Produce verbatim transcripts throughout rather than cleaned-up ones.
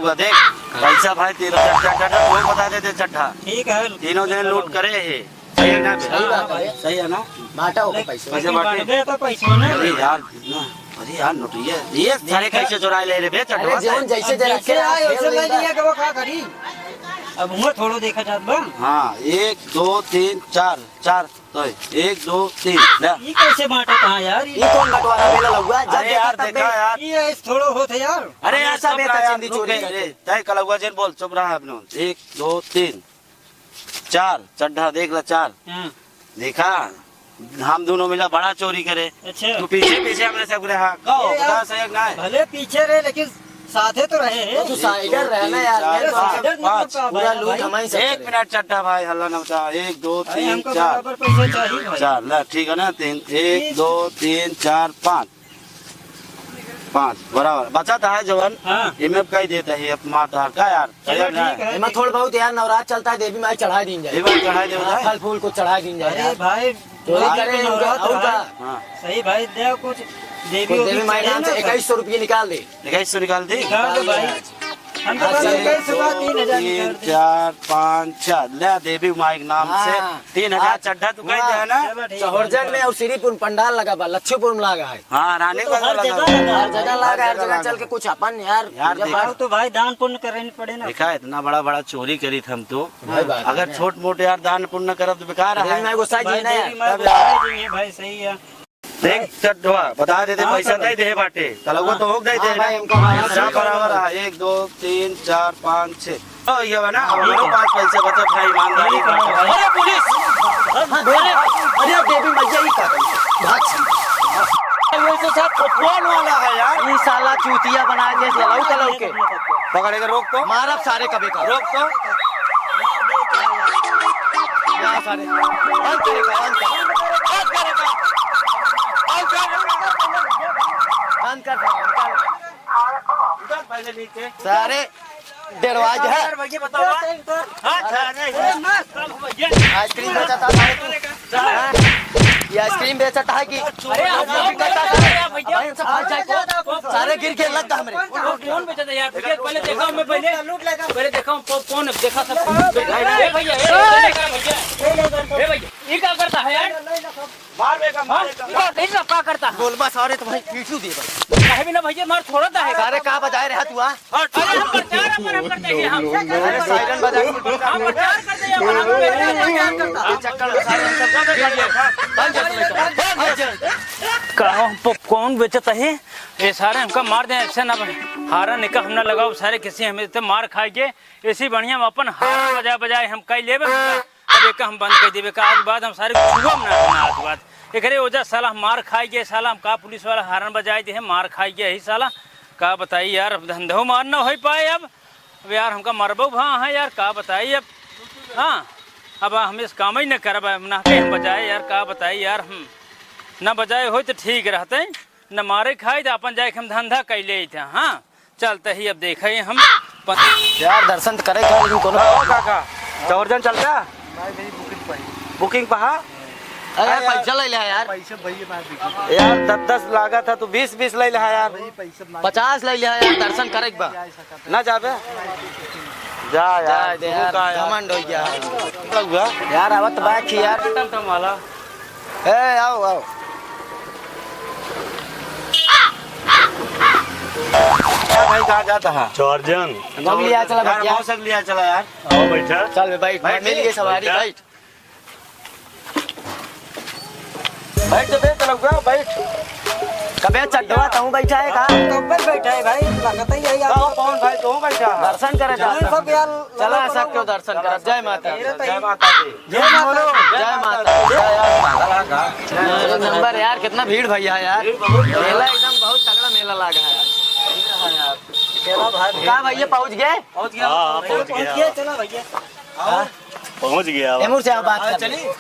तो देख, पैसा भाई, तीनों चड्ढा, चड्ढा, चड्ढा, वो बता देते चड्ढा। ठीक है। तीनों जने लूट करे है। सही है ना? सही बात है। सही है ना? बांटा होगा पैसा। पैसा लेकिन बांटे। बांटबे तो पैसा ना। अरे यार, अरे यार, नोटिया, ये सारे कैसे चुराए ले रे बे, अरे चड्ढा? जौन जैसे अब जरा जैसे के आए, वैसे ले लिया, कि वो का करी? अब हुआ थोड़ो देखा जात बा। हाँ, एक, दो, तीन, चार, चार। तो एक, दो, तीन, ले। ई कैसे बांटत हा यार? ई ई कौन बंटवारा बेला लउआ? जब अरे देखा यार, तब देखा बे- यार। ई ऐस थोड़ो होत है यार। अरे यार, हमेशा सब बेटा रहा यार, चिंदी रुक चोरी गए। करे। तय कलउआ जेन बोल, चुप रहा अपनो। एक, दो, तीन, चार, चड्ढा देख ला, चार। हाँ। देखा, हम दोनों मिला बड़ा चोरी करे। अच्छा। तू पीछे पीछे हमरे सब रहा। कहो, ये यार, बता सही है कि नहीं? भले पीछे रहे, लेकिन साथे तो रहे हैं। वो तो साइडर रहे ना यार, तीन, चार, मेरे पाँच, साइडर नहीं पाँच। होता पूरा भाई, लूट भाई। हम ही सब एक करे। मिनट चड्ढा भाई, हल्ला ना मचा। एक, दो, अरे, तीन, हमको चार। बराबर पैसा चाहिए भाई। चार, ला, ठीक है ना? तीन, एक, तीन। दो, तीन, चार, पाँच। पाँच, बराबर। बचा था जवन, हाँ। इमे कह देता है, अब मार तो का यार? चलो, ठीक है। एमा थोड़ बहुत यार नवरात चलता है, देवी माई चढ़ाई दीन जाए। देवी माई चढ़ाई देवे हाँ, जाए। फल फूल को चढ़ाई दीन जाए अरे यार। भाई, चोरी भाई करे के इनके, नवरात और भाई। का? हाँ। सही भाई, दे कुछ देवी कुछ ओवी देवी माई चढ़े नाम ना से तो। इक्कीस सौ रुपये निकाल दे। इक्कीस सौ निकाल दे। निकाल दे भाई। हम तो हाँ, बस चल। इक्कीस सौ का तीन हजार निकाल तीन, दे। चार, पाँच, छह। ले देवी माई के नाम से हाँ। तीन हजार हाँ। चड्ढा तू कह दे ना। चलो, ठीक है। चौरजन में और श्रीपुर में पंडाल लगा बा, लक्ष्मीपुर में लगा है। हाँ, रानी वो तो का हर लगा जगह बा। लगा है। हर जगह लगा है, हर जगह चल के कुछ अपन यार, यार, पूजा देखा। पाठ। तो भाई दान पुण्य करे पड़े ना। देखा, इतना बड़ा बड़ा चोरी करी हम तो। भाई बात अगर है। छोट मोट यार दान पुण्य करब तो बेकार अरे है। मैं गुस्सा जी भाई, ना देवी यार। माँ तब गुस्सा यार। जी है भाई, सही है। देख चड्ढवा, बता देते हाँ, पैसा सर। दे दे बाटे। कलउआ तो हो गए हाँ, दे भाई, ना। हमको हाँ, सब सर। बराबर है। एक, दो, तीन, चार, पाँच, छः। ओ, ये बा ना, हमरो पास पैसा बचा भाई, ईमानदारी से। अरे पुलिस! हाँ, अरे, अरे देवी मैया, ई का? भाग। ये तो सब कौन वाला है यार? ई साला चूतिया बना के चलाऊ कलऊ के। पकड़े के रोक तो। मारब सारे कबे का। रोक तो। यहाँ सारे। बंद करे का, बंद कर। बंद करे का। बंद कर। बंद कर सारे, निकाल। उधर पहले नीचे। सारे। डेढ़वा जो है। यार, भैया, बताओ। हाँ, हाँ, नहीं, नहीं। आइसक्रीम बेचत है सारे तू। हाँ? ये आइसक्रीम बेचत है कि अरे, आप लोग करता है? भैया। भाई, इनसे फंस जाए कौन? सारे गिर के लग गए हमरे। कौन बेचत है यार? भैया, पहले देखा हूँ मैं, पहले। पहले देखा हूँ, कौ-, कौन है? देखा सब। ए भैया, ए भैया, ए भैया, ये क्या करता है यार? मार बेटा, मार हाँ? बेटा। इधर, इधर का करता है? बोलबा सारे तो भाई पीटू दे भाई। काहे भी ना भैया, मार छोड़ता है। सारे का बजाए रहा तू, आ? हट, अरे हम प्रचार, हम, हम करते हैं, हम। अरे सायरन बजा के प्रचार, हम प्रचार करते हैं, हम, हम प्रचार करता है। ये चक्कर में सारे हम सब गिर गए। भाग जा, भाग जा। का हम पॉपकॉर्न बेचत है? ये सारे हमका मार दे, ऐसे ना बने। हारा निका हम ना लगाओ, सारे किसी हमें इतने मार खाएंगे। ऐसी बढ़िया हम अपन हारा बजा बजाए हम कई लेबे। अब एका हम बंद कर देबे का, आज बाद हम सारे छुअम ना, ना आज बाद। एकरे वजह साला हम मार खाई गए, साला हम का पुलिस वाला हारन बजाए दे, मार खाई गए ही साला। का बताई यार, अब धंधो मार ना होई पाए अब। अब यार हमका मरबो भा है यार, का बताई अब। हाँ, अब हम इस काम ही न करब, अब ना के हम बजाए यार, का बताई यार, हम ना बजाए होई तो ठीक रहते, न मारे खाई तो अपन जाए के हम धंधा कैले ही था। हाँ। चलते ही अब देखे हम पन- यार, दर्शन त करे का, लेकिन कोनो का हो काका, चौरजन चलता? भाई, भाई, बुकिंग पाई। बुकिंग पहा? अरे, अरे यार, पैसा ले ले यार। पैसे भैया, मैं बुकिंग। यार, दस दस लागा था, तू बीस बीस ले ले यार। भाई, पैसे मार- पचास ले ले यार, दर्शन करे के बा। ना जाबे? जा यार, जा दे तू यार, का यार? घमंड हो गया। लग हुआ? यार, आवत बा कि यार। टमटम वाला। ए, आओ, आओ। क्या भाई, कहाँ जाता है? चौरजन। मौसक लिया चला यार, भैया। मौसक लिया चला यार। आओ, बैठा। चल बे, बैठ, बैठ मिल गई सवारी, बैठा। बैठ। बैठ तो बे, चलो, आओ, बैठ। कबे चड्ढवा तहूँ बैठा है का? कब बैठा है भाई? लगता ही है आओ, आपको। कौन भाई, तू बैठा है? दर्शन करे जाता। सब यार चला, सब क्यों दर्शन करब। जय माता दी। जय माता दी। जय माता दी। जय माता दी। एक नंबर यार, कितना भीड़ भैया यार। भीड़ बहुत है। मेला एकदम बहुत तगड़ा मेला लागा है यार। का भैया पहुँच गए? पहुँच गया। हाँ, हाँ, पहुँच पहुँच गया। गया, चला भैया। हाँ? पहुँच गया। एमुर से आओ बात हाँ, कर ले। चलिए।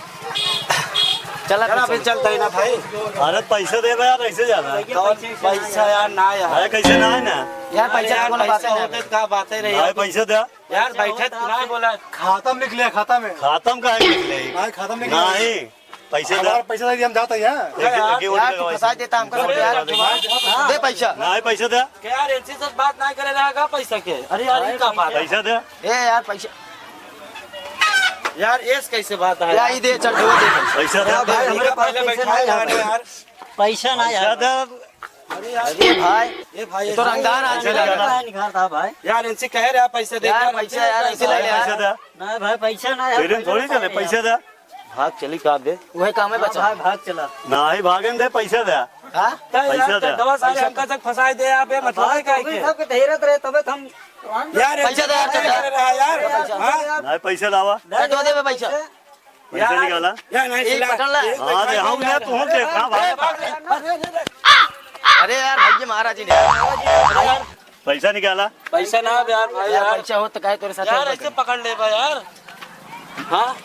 चला चला, फिर फिर चलता है ना भाई। अरे पैसे दे दे यार, ऐसे जाना है। कौन पैसा यार, ना यार। अरे कैसे ना है ना? यार, पैसा अरे यार, कौन बात पैसा है? होते तो का बातें रही भाई, यार। पैसे दे। यार, बैठे तो ना बोला। खाता में लिख लिया, खाता में। खाता में काहे लिख ले? भाई, खाता में लिख लिया। नहीं। पैसा दे। हमारा पैसा दे, हम जाते हैं। एक, एक, एक, यार, तू फंसा देता हमको सब यार। दे पैसा। नहीं, पैसा दे। क्या यार, इनसे सच बात नहीं करे रहा का पैसा के? अरे यार, ये का बात है? पैसा दे। ए यार, पैसा। यार, एस कैसे बात है यार, यार? ये दे, चल, दे। पैसा दे। यार, भाई, हमारे पास पहले पैसा बैठा नहीं है यार। यार। पैसा ना पैसा यार। दे। अरे यार, अरे भाई, ये भाई, ये तो रंगदार आदमी पैसा लग रहा है। निकालता भाई। यार, इनसे कह रहा पैसा दे यार, यार, पैसा यार, इनसे ले ले यार। पैसा दे। नहीं भाई, पैसा ना यार, तेरे पैसा थोड़ी चले, नहीं पैसा यार। दे। भाग चली का बे? वही काम है हाँ, बचा। भाग, भाग चला। नहीं, भागन दे, पैसा दे। हाँ? तो यार, पैसा दे। चड्डवा सारे हमका तक फंसाए दे, आप ये मतलब है भाग, क्या तो के? सबके धैर्य रहे, तबे तो हम यार, पैसा दे यार, चड्डा। यार, हाँ? नहीं, पैसा लावा। चड्डवा दे बे पैसा। पैसा यार, निकाला। यार, नहीं, एक सिला। पकड़ ला। एक हाँ, दे, हम ना, तू हम देख, हाँ, भाई। अरे यार, भाई, ये महाराज जी ने। पैसा निकाला। पैसा ना अब यार, भाई, यार, यार। पैसा हो तो काहे तोरे साथ यार, ऐसे ऐसे पकड़ ले भाई, यार। हाँ?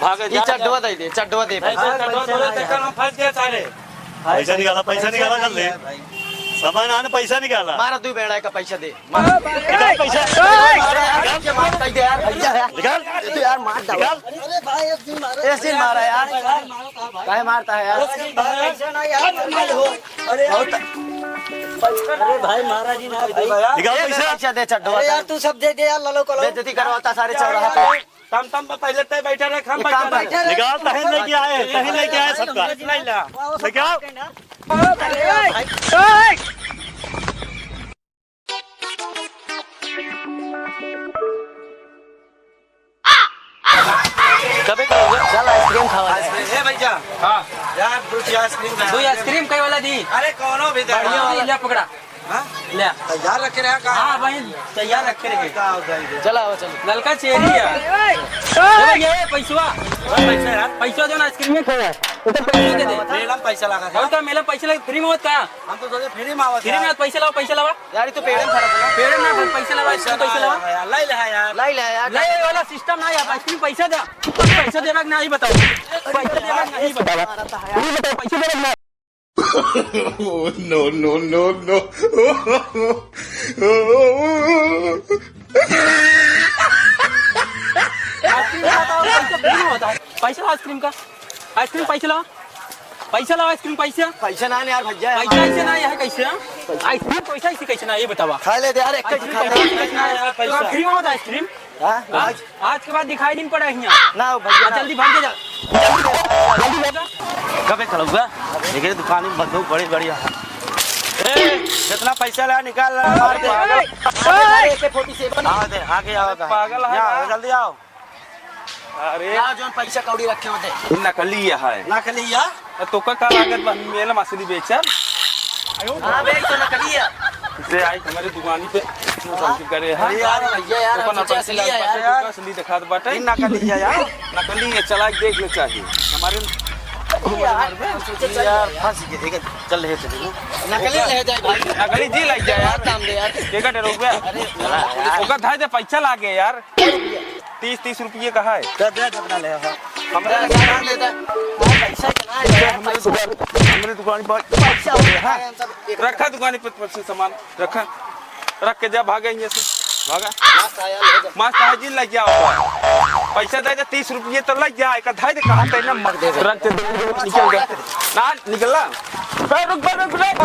भागे ये जा, चड्डवा जा। दे दे, चड्डवा दे नहीं, पैसा। चड्डवा तोरे चक्कर में फंस गए सारे। पैसा निकाला, पैसा निकाला, कर ले। समय ना आने, पैसा निकाला। मारा दू बेड़ा का पैसा दे। निकाल पैसा। ये मार दे यार, भैया है। निकाल। ये तो यार मार डाला। निकाल। अरे भाई, एक दिन मारा। एक दिन मारा यार। काहे मारता है यार? पैसा ना यार, भाई हो। अरे बहुत अरे भाई, महाराज जी ना भाई। निकाल ये पैसा। पैसा दे, चड्डो अरे यार, तू सब दे दे यार, ललो कलो। बेइज्जती करवाता सारे चौराहा पे। तम, तम पे पहले तय बैठे रहे, हम एक काम बैठे रहे। कर। निकाल, तहन लेके आए, तहन लेके आए सबका। नहीं ला। निकाल। कबे करोगे? चल आइसक्रीम खावा जाए। आइसक्रीम, ए भैया। हाँ। यार, दो ठो आइसक्रीम दे। दो आइसक्रीम कई वाला दी? अरे, कौनो भी दे। बढ़िया वाला, ले पकड़ा। हाँ? ले। तैयार रखे रहे का? हाँ, वही तैयार रखे रहे। का हो जाएगा? चला, आओ, चलो। ललका चेरी है। ए भैया, ए, पैसवा। पैसा यार। पैसा दो ना, आइसक्रीम में खाया। उधर पैसा दे दे। मेला में पैसा लगा था। और का मेला में पैसा लगा, फ्री में होत का? हम तो सोचे फ्री में आवत फ्री में है। पैसा लावा, पैसा लावा। यार, ये तो पेड़ में फरक है। पेड़ में फरक, पैसा लावा, पैसा पैसा ना लावा। आया यार, लाई ले यार। लाई ले यार। लाई वाला सिस्टम ना यार, आइसक्रीम पैसा दे। पैसा देबा कि नहीं बताओ। पैसा देबा कि नहीं बताओ। पैसा देबा कि नहीं? Oh, no, no, no, no। आइसक्रीम का पैसा फ्री में होता है। पैसा लावा आइसक्रीम का। आइसक्रीम पैसा लावा। पैसा लावा, आइसक्रीम पैसा। पैसा ना यार भैया। पैसा ऐसे ना है, कैसे, हाँ? आइसक्रीम पैसा ऐसे कैसे ना, ये बतावा। खा ले दे यार, एक आइसक्रीम खा ले। पैसा कैसे ना है यार, पैसा। तो फ्री में होता आइसक्रीम? हाँ? हाँ? आज के बाद दिखाई नहीं पड़ा यहाँ। ना हो भैया, हाँ, ना। जल्दी भाग के जा। जल्दी भाग जा। कबे खलौगा? देखे दुकान में बंदूक बड़ी बड़ी है। ए, जितना पैसा ला निकाल ला, मार दे। अरे, अरे, AK forty seven। आओ दे, आगे आओ दे। पागल है यहाँ, ना? जल्दी आओ। अरे। ना, जौन पैसा कौड़ी रखे होते। नकली है। नकली है? तो का, का लागत बा? मेला मछली बेचब। हाँ, बेच तो नकली है। से आई हमारे दुकानी पे। हाँ। करे, हाँ? अरे यार, भैया यार, ओपन हम सोचे अपन असली है यार। असली दिखात बाटे। ई नकली है यार। नकली है, चला के देख ले चाही। हमारे यार, हम सोचे चल यार, यार। फंस गए, ठीक है, चल ले चलिए। नकली ले जाए भाई। नकली जी लग जाए यार। दाम दे यार। के का डरो बे? अरे, ओका धाय दे, पैसा लागे यार। तीस, तीस रुपये का है। दे, दे, दे, अपना ले, हाँ। हमरा ले, ले, ले, ले। पैसा के ना है, पैसा। हमरे दुकान, हमरे दुकान पर पैसा हो गया, हाँ। हम सब एक रखा दुकान पर, पर से सामान। रखा, रख के जा, भागा यहाँ से, भागा। मस्त आया, ले जा। मस्त है जी, लग गया होगा। पैसा दे दे, तीस रुपये तो लग गया, एक धाय दे, कहाँ तैने मर दे दे। रख के दे, निकल गया। ना, निकल ला। रुक, रुक, रुक, रुक, रुक।